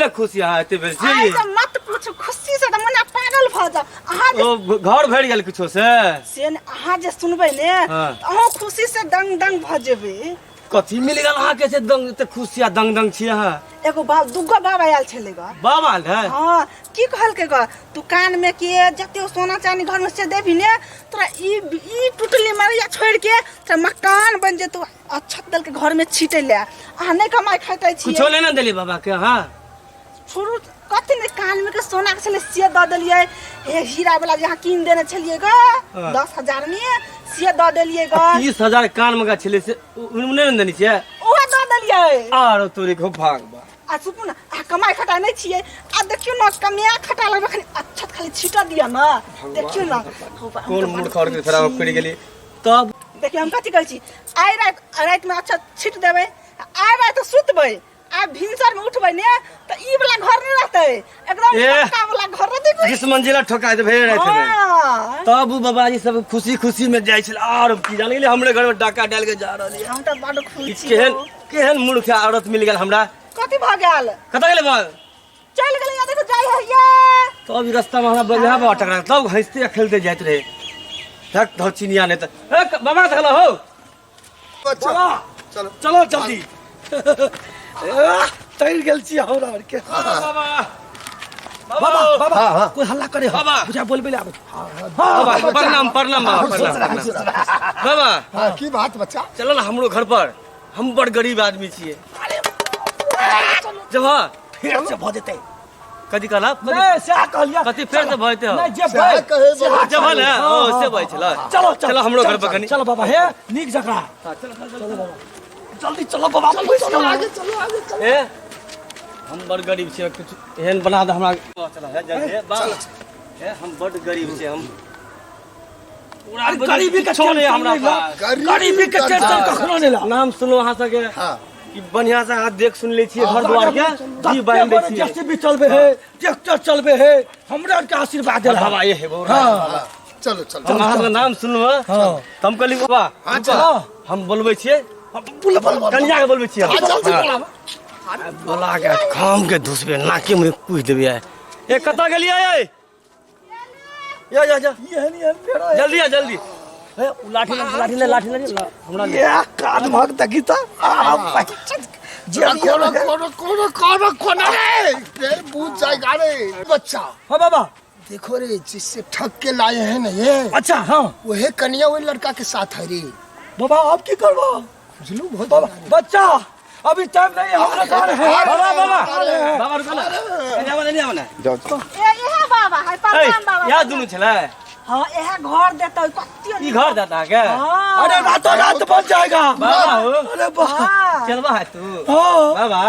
लए खुशी अहाँ एते भेल छियै आइ से मत पूछू, खुशी से तऽ मने पागल भऽ जाउ अहाँ जे। ओ घर भरि गेल किछो से? से ने, अहाँ जे सुनबै ने तऽ अहूँ खुशी से दंग दंग भऽ जेबै। कथी मिल गेल अहाँके से दंग एते खुशी आ दंग दंग छी अहाँ? एगो बाप, दूगो बाबा आयल छलै ग। बाबा आयल रहै? हँ। की कहलकै ग, तू कान में के जते सोना चानी घर में से देबही ने, तोरा ई ई टुटली मरैया छोड़ के तोरा मकान बन जेतौ। अक्षत दल के घर में छीटे ले, अहाँ नहीं कमाई खाते छी। कुछो नहीं ना देली बाबा के अहाँ? छोड़ू, कथी ने, कान में के सोना के छलै से दऽ देलियै। ए हीरा वाला जे अहाँ कीन देने छलियै ग 10,000 में, से दऽ देलियै ग। 30,000 कान में का छलै से उ नहि ने देने छियै? ओहो दऽ देलियै। आरो तोरी को भाग बा। आ सुनू ने, अहाँ कमाई खटाई नहीं छियै, आ देखियौ ने कमाया खटा लगबै, खाली अक्षत खाली छीटऽ दिअ ने, देखियौ ने। हौ बा, हम कोन तऽ बड्ड मूर्ख और के खुश फेरा छी। पड़ि गेली तब। देखियौ, हम कथी कहै छी, आइ राति रातिमे अक्षत छीट देबै, आइ राति सुतबै आ भिनसर में उठबै ने तऽ ई वाला घर नहीं रहतै, एकदम ए। पक्का वाला घर रहतै कोई। 20 मंजिला ठोका देबै राति में। तब उ बाबाजी सब खुशी खुशी में जाइ छल। आर की जान गेलै, हमरे घर में डाका डाल के जा रहल हम तऽ बड्ड खुश ई छी। केहन यौ। केहन मूर्ख औरत मिल गेल हमरा। कथी भऽ गेल? कतऽ गेलै बाबा? चलि गेलै, या देखो जाइ है ये। तब ई रास्ता में हमरा बजहा बाबा टकरा, तब हंसते आ खेलते जाइत रहे। धक धक चिनिया नहीं तऽ ए, बाबा देखल हो। अच्छा, बाबा, चलो चलो जल्दी, तैर गेल छी हमरा आरके। बाबा बाबा, बाबा, हाँ, हाँ। कोई हल्ला करे हो बाबा। बुझा बोलबे ले आबै। बाबा प्रणाम, प्रणाम बाबा, प्रणाम, प्रणाम बाबा। हाँ, की बात बच्चा? चलो ना हमरो घर पर, हम बड़ गरीब आदमी छियै। जब हाँ फेर से भऽ जेतै। कथी कहला? नहीं, सएह कहलियै। कथी फेर से भऽ जेतै? नहीं, जे सएह भए कहे बाबा। जब ने ओ से भऽ छलै। चलो। चलो हमरो घर पर कनी। चलो बाबा, हे नीक जगह। चलो चलो बाबा, जल्दी चलो बाबा, पैसा चलो आगे, चलो आगे, चलो। ए, हम बड़ गरीब छियै, कुछ एहन बना दे हमरा। चलो हे जाइ छियै बाबा। ए, हम बड़ गरीब छियै, हम पूरा अरे गरीबी के किछो नहि हमरा टेंशन पास। गरीबी के टेंशन कखनो नहि ला। नाम सुनलो अहाँ सबके कि बढ़िया से अहाँ देख सुन लै छियै घर द्वार के जी बांधि दै छियै। जेसीबी चलबे है, ट्रैक्टर चलबे है, हमरा आरके आशीर्वाद देला। बाबा ये हे बौरा। हाँ। चलो चलो। हम अहाँ सबके नाम सुनलहुँ हँ, तऽ हम कहली बाबा हाँ, रुकऽ, चलो। हम बोलबै छियै, कनिया के बोलबै छियै। हाँ, जल्दी हाँ। बोलाबो। बोला के खाम के धुसबे, नाके में कुछ देबै आइ। ए, कतऽ गेलियै? ए या या जा। एहन एहन फेरो है। जल्दी आ जल्दी। ए, उ लाठी ले, लाठी ले, लाठी ले, हमरा ले। ये कान भग तकी त आ जरा कोनो कोनो कोनो कोनो कोनो रे रे, बुझ जाएगा रे बच्चा। हाँ बाबा। देखो रे, जिससे ठग के लाए हैं ना ये। अच्छा हाँ। वही कन्या वही लड़का के साथ है रे। बाबा, अब की करबो? बुझलू बहुत बाबा, बच्चा अभी टाइम नहीं है, हमरा घर है। बाबा, बाबा, अरे, बाबा रुको ना, एने आवा, एने आवा ना। जाओ जाओ। ए इहे बाबा है। ए, प्रणाम बाबा। यहाँ दुनू छलै? हाँ, इहे घर देतै कतियो। ई घर देता अहाँके? हाँ। अरे रातों रात बन जाएगा बाबा हो। अरे वाह। हाँ। चलबा है तू? हाँ। बाबा।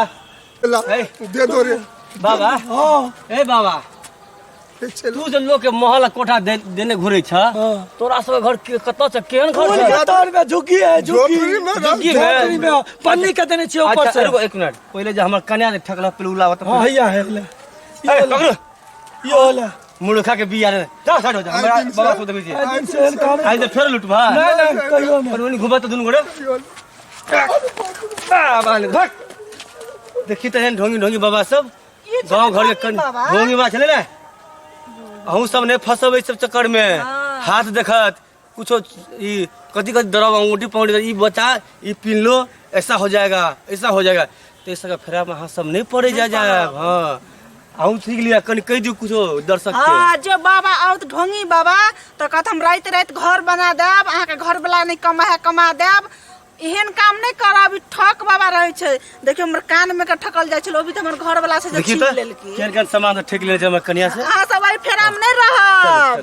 ला, ए। दे दो रे। बाबा। हाँ। ए बाबा, ए, चलो। तू जे लोग के महल आ कोठा देने घुरै छ, हाँ। तोरा सब घर के कतऽ छ, केहन घर फूल छ? के तार में झुकी है, झुकी। झोपड़ी में रह। झुग्गी में? झोपड़ी में पन्नी के देने छियै ऊपर अच्छा से। रुको एक मिनट, पहिले जे हमर कन्या जे ठकला पिलुला होत। हाँ, हैया है ले। ए, पकड़ो। यो ले। मूर्खा के बिया रे, जा साइड हो जा। हमरा आइ दिन बाबा से- सब देखै छियै। आइ दिन से एहन काम आइ जे फेर लुटबा। नहीं नहीं, कहियो नहीं। पर ओनी घुमा तऽ दुनू गोरे बाबा ने धक देखी तऽ एहन ढोंगी ढोंगी बाबा सब ई छलै गाँव घर के ढोंगी कन बाबा। ढोंगी बाबा छलै ने। अहूँ सब नहि फंसब एहि सब चक्कर में। हाथ देखत कुछो, ई कथी कथी दरब, अंगूठी पौड़ी, ई बच्चा ई पीन लो, ऐसा हो जाएगा, ऐसा हो जाएगा। तो इस सब फेरा में अहाँ सब नहीं पड़े जा जाए। हाँ, अहूँ सीख लिया, कनि कहि दियौ कुछो दर्शक के। हाँ, जो बाबा आओत ढोंगी बाबा तऽ कहत हम राति राति घर बना देब अहाँके, घर वाला नहि कमा है कमा देब। एहन काम नहि करब, ई ठक बाबा रहै छै। देखियौ, हमर कान में के ठकल जाइ छलै, ओ भी तऽ हमर घर वाला से जे देखियौ छीन तऽ लेलकै। केहन केहन सामान सब ठकि लेने छै हमर कनिया से। अहाँ सब एहि फेरा में नहि रहब।